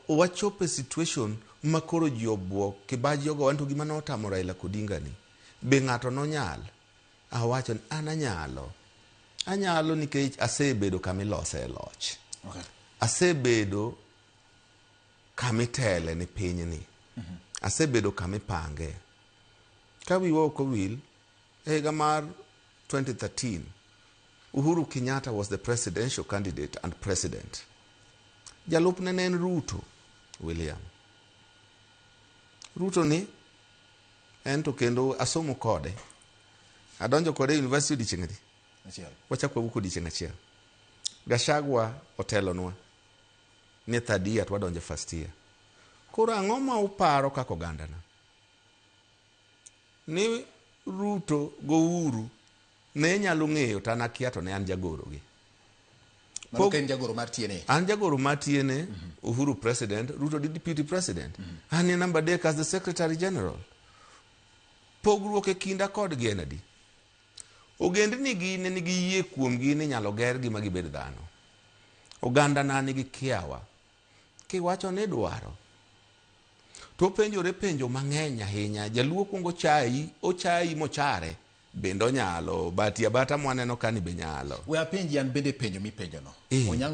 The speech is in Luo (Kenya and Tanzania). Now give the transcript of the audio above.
wachopo e situation ma koro ji obuok kibaji ogowa to gima notamo Raila Odinga ni be ng'ato nonyal awacho ni an anyalo anyalo nikech asebedo kamilose e loch. Asebedo kamitele ni pinyni. Asebedo kamipange. Ka wiwa ok owil, e higa mar 2013, Uhuru Kenyatta was the presidential candidate and president. Jalupne ne en Ruto William. Ruto ni en to kendo asomo kode. Adonjo kode e university odiochieng' adi? Achiel. Wachako wawuok odiochieng' achiel. Gachagua otelonwa ni third year to wadonjo first year. Koro ang'o ma uparo kaka ogandana? Ni Ruto go Uhuru ne nyalo ng'eyo to an akia to ne an jagoro gi. Mano ka in jagoro mar TNA. An jagoro mar TNA, Uhuru president, Ruto di deputy president. An e namba 3 as the secretary general. Pogruok e kinda kodgi en adi? Ogendni gi ne nigi yie kuomgi ni inyalo gergi ma gibed dhano. Oganda na nigi kiawa. Kiwacho ni idwaro, to openjore penjo mang'eny ahinya. Jaluo kuongo chayi, ochayi mochare. Bende onyalo, bati abata mwaneno kani be nyalo. We apenji an bende penjo mipenjono. Onyango